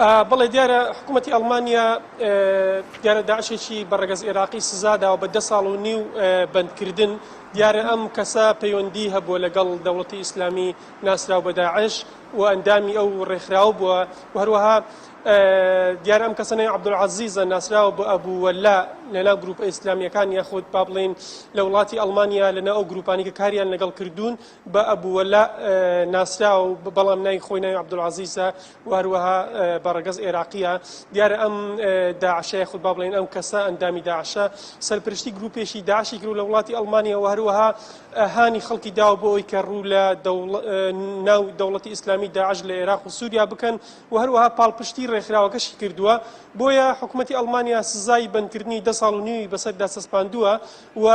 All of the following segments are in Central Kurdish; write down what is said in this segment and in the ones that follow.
بەڵێ دیارە حکوومەتی ئەڵمانیا دیارە داعشێکی بە ڕەگەز ئێراقی سزا داوە بە دە ساڵ و نیو بەندکردن دیارە ئەم کەسە پەیوەندی هەبووە لەگەڵ دەوڵەتی ئیسلامی ناسراو بە داعش و ئەندامی ئەو ڕێکخراوە بووە و هەروەها دیارە ئەم کەسە ناوی عەبدولعەزیزە ناسراوە بە ئەبوو وەلا لەناو گروپە ئیسلامیەکان یاخود با بڵێین لە وڵاتی ئەڵمانیا لەناو ئەو گروپانی کە کاریان لەگەڵ کردوون بە ئەبوو وەلا ناسراوە و بەڵام ناوی خۆی ناوی عەبدولعەزیزە و هەروەها بە ڕەگەز ئێراقیە دیارە ئەم داعشە یاخود با بڵێین ئەم کەسە ئەندامی داعشە سەرپرشتی گروپێکی داعشی کرد لە وڵاتی ئەڵمانیا و هەروەها هانی خەڵکی داوە بۆ ئەوی کە ڕوو لە ناو دەوڵەتی ئیسلامی داعش لە عێراق و سووریا بکەن و هەروەها پاڵپشتی ڕێکخراوەکەشی کردووە بۆیە حکوومەتی ئەڵمانیا سزای بەندکردنی دە ساڵ و نیوی بەسەردا چەسپاندووە و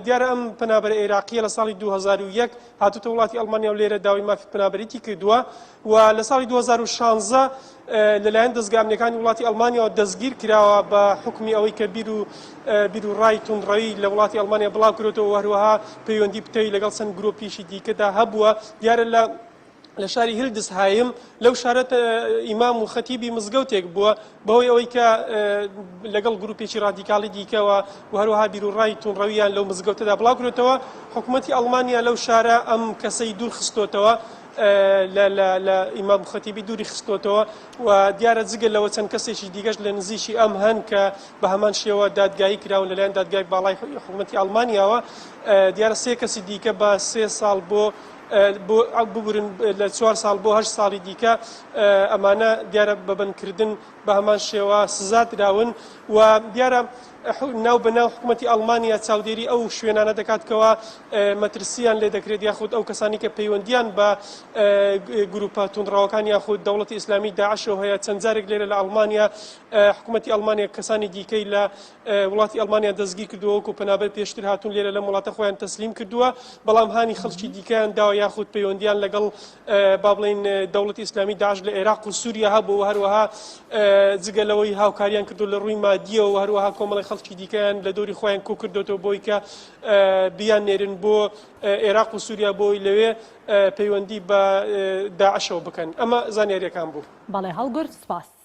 دیارە ئەم پەنابەرە عێراقیە لە ساڵی 2001 هاتوتە وڵاتی ئەڵمانیا و لێرە داوای مافی پەنابەریی کردووە و لە ساڵی 2016 لەلایەن دەزگا ئەمنیەکانی وڵاتی ئەڵمانیاوە دەستگیر کراوە بە حوکمی ئەوەی کە بیر و بیر و ڕای توندڕەوی لە وڵاتی ئەڵمانیا بڵاو کرێتەوە و هەروەها پەیوەندی پتەوی لەگەڵ چەند گرۆپیشی دیکەدا هەبووە دیارە لە لە شاری هیلدسهایم لەو شارە ئیمام و خەتیبی مزگەوتێک بووە بەهۆی ئەوەی کە لەگەڵ گروپێکی ڕادیکاڵی دیکەوە و هەروەها بیروڕای توندڕەویان لەو مزگەوتەدا بڵاو کرێتەوە حکوومەتی ئەڵمانیا لەو شارە ئەم کەسەی دوور خستۆتەوە لە ئیمام خەتیبی دووری خستۆتەوە و دیارە جگە لەوە چەند کەسێکی دیکەش لە نزیکی ئەم هەن کە بە هەمان شێوە دادگایی کراون لەلایەن دادگای باڵای حکوومەتی ئەڵمانیاوە دیارە سێ کەسی دیکە بە سێ ساڵ بۆ بۆ ببورن لە چوار ساڵ بۆ هەشت ساڵی دیکە ئەمانە دیارە بە بەندکردن بە هەمان شێوە سزا دراون و دیارە ناو بە ناو حکوومەتی ئەڵمانیا چاودێری ئەو شوێنانە دەکات کەوا مەترسیان لێ دەکرێت یاخود ئەو کەسانی کە پەیوەندیان بە گروپە توندڕەوەکان یاخود دەوڵەتی ئیسلامی داعشەوە هەیە چەند جارێک لێرە لە ئەڵمانیا حکوومەتی ئەڵمانیا کەسانی دیکەی لە وڵاتی ئەڵمانیا دەستگیر کردووە وەکو پەنابەر پێشتر هاتوون لێرە لەم وڵاتە خۆیان تەسلیم کردووە بەڵام هانی خەڵکی دیکەیان داوە یاخود پەیوەندیان لەگەڵ با بڵێین دەوڵەتی ئیسلامی داعش لە عێراق و سووریا هەبوو و هەروەها جگە لەوەی هاوکاریان کردو لە ڕووی مادیەوە و هەروەها کۆمەڵی خەڵکی دیکەیان لە دەوری خۆیان کۆ کردوێتەوە بۆی کە بیان نێرن بۆ عێراق و سووریا بۆی لەوێ پەیوەندی بە داعشەوە بکەن ئەمە زانیاریەکان بوو. بەڵێ هەڵگورد سپاس.